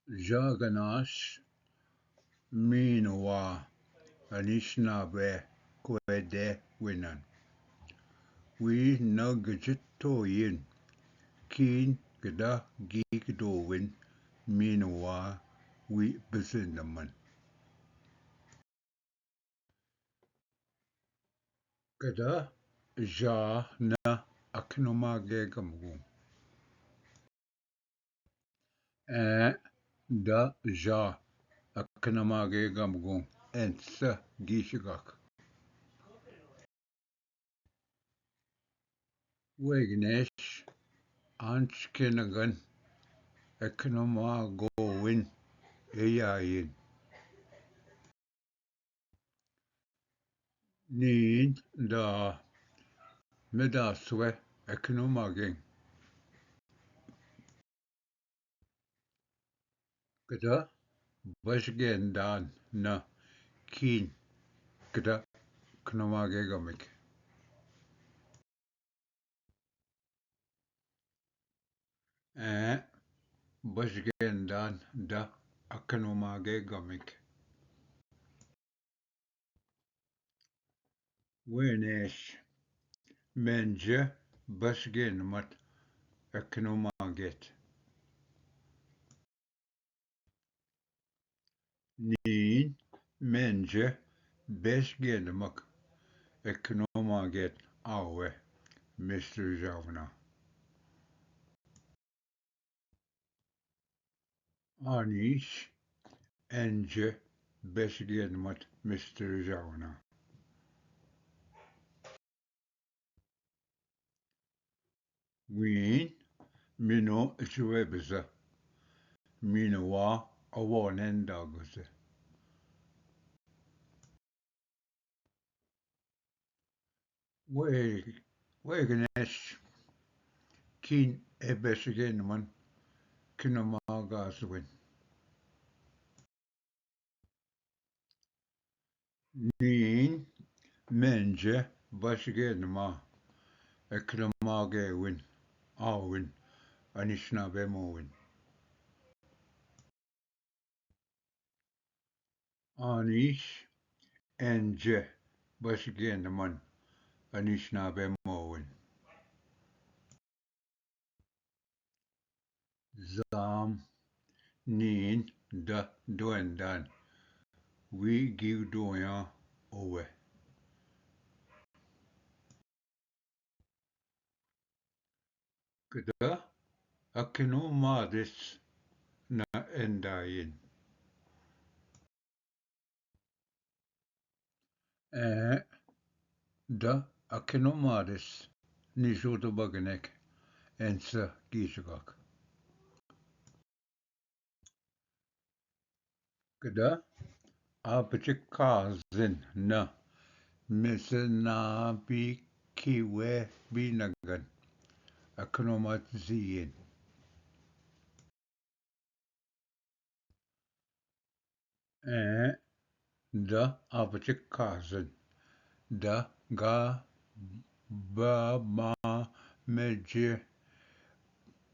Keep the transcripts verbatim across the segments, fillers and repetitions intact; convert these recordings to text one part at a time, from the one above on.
जागनाश मीनवा अनिशनाबे क्वेदे विनन। वी न गजतो इन कीन गदा गीक दोविन मीनवा वी बिजिंदमन। गदा जा न अखनुमा गे गमगुं। ए द जा अखनुमा गे गमगुं। एंस गीशगक। वेगनेश आंच के नगन अखनुमा गोविन एयाइन। नींद दा मेदासवे अखनुमा गें। गदा बशगेंदान न कीन गदा अखनुमा गे गमिक। ए बशगेंदान द अखनुमा गे गमिक। वेनेश मेंज बशगेन मत अखनुमा गेत। नीन मेंज बेशगेन मक अखनुमा गेत आवे मिस्टर जावना। आनीश एंज बेशगेन मत मिस्टर जावना। वीन मिनो अचवे बिजा मिनवा अवोनेन दागुजे। वे वेगनेश कीन एबेशगेन मन किनमा गासविन। नीन मेंज बशगेन मा अखनुमा गेविन आविन अनिशनाबे मोविन। आनीश एंज बशगेन मन अनिशनाबे मोविन। जाम नीन द दोएंदान वी गिव दोया ओवे। गदा अखनुमा दिस न एंदाइन। ए द अखनुमा दिस निशुद बगनेक एंस गीशगक। गदा आपचे काजिन न मिसना बी खीवे बी नगन अखनुमा जीन। ए द आपचे काजिन द गा बा मा मेज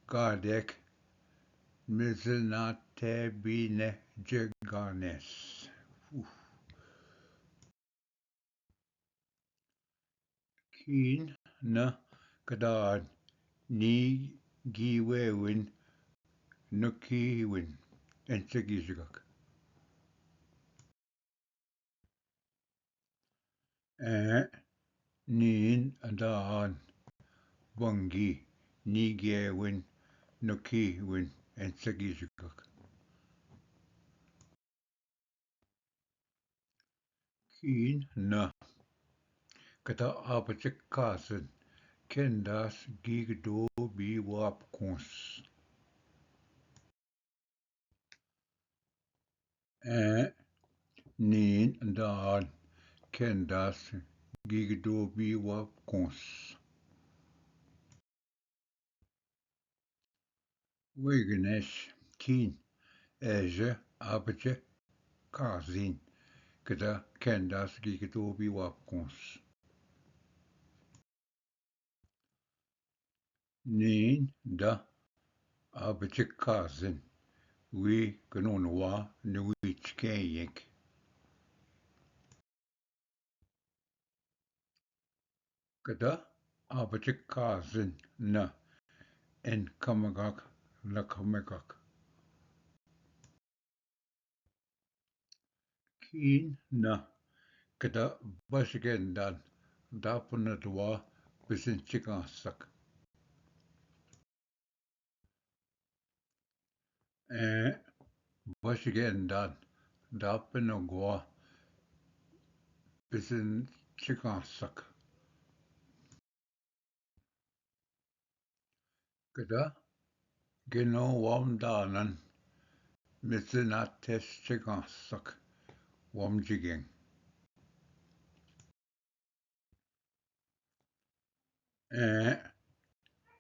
गादेक मिजनाते बीने जगानेस। उफ। कीन न कदान नी गीवेविन नकीविन एंसे गीशगक। ए नीन अदान बंगी नी गेविन नकीविन एंसे गीशगक। कीन न कदा आपचे कासन केंदास गीग दो बी वाप कोंस। ए नीन दान केंदास गीग दो बी वाप कोंस। विघ्नेश कीन एज आपचे काजिन कदा केंदास गीग दो बी वाप कोंस। नीन द आपचे काजिन वी गनोनवा ने वी चिकें एक। कदा आवचक काजन न एन कमगाक लखमगाक। कीन न कदा बस गेंदान दापन दवा बिसन चिकासक। ए बस गेंदान दापन गवा बिसन चिकासक। कदा गिनो वाम दानन मिसना तेस चिकासक वाम जिगें। ए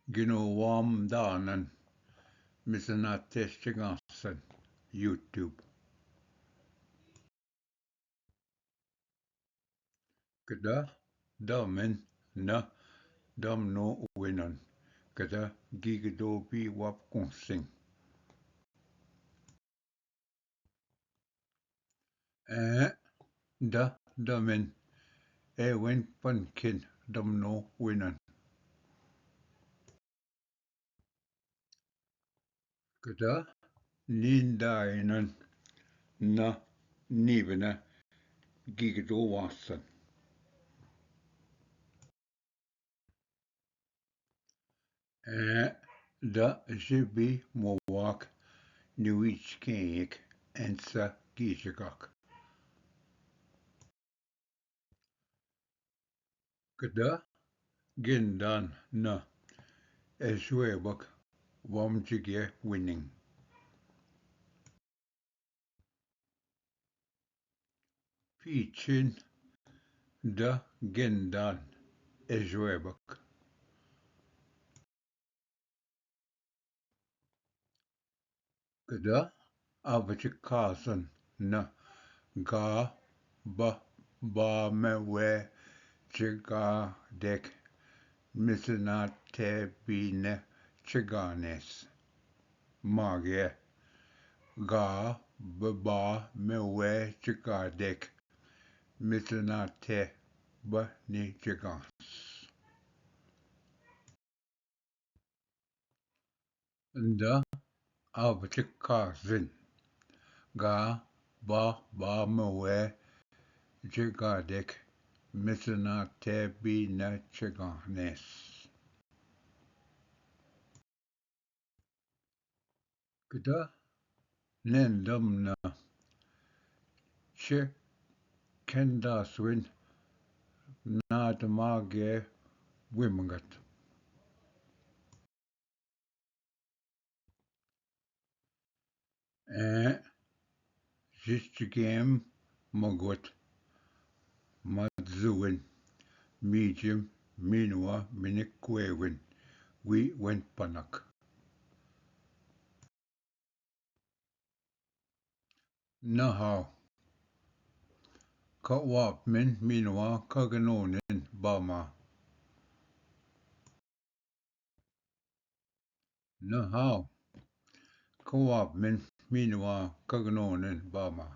गिनो वाम दानन मिसना तेस चिकासन YouTube। कदा दमिन न दमनो विनन कदा गीगदो बी वाप कुंसिंग। ए द दमिन ए विन पनखिन दमनो विनन। कदा नींदायनन न नीबना गीगदो वासन। ए द जिबी मोवाक निविच केंक एंसा गीजगाक। कदा गिंदान न एजुएबक वामजिगे विनिंग। पीछिन द गिंदान एजुएबक। कदा अवच कासन न गा ब बा में वे चिगा देख मिसना थे बीने चिगानेस। मागे गा ब बा में वे चिगा देख मिसना थे बनी चिगास। द अवच काजिन गा बा बा में वे चिगा देख मिसना थे बीने चिगानेस। कदा नेंदम न च खेंदासविन नादमागे विमगत। ए जिचगेम मगवत मदजुविन मीजिम मीनवा मिनिक क्वेविन वी वन पनक। नहाव कवाप मिन मीनवा कगनोनिन बामा। नहाव कवाप मिन मीनवा कगनोनिन बामा।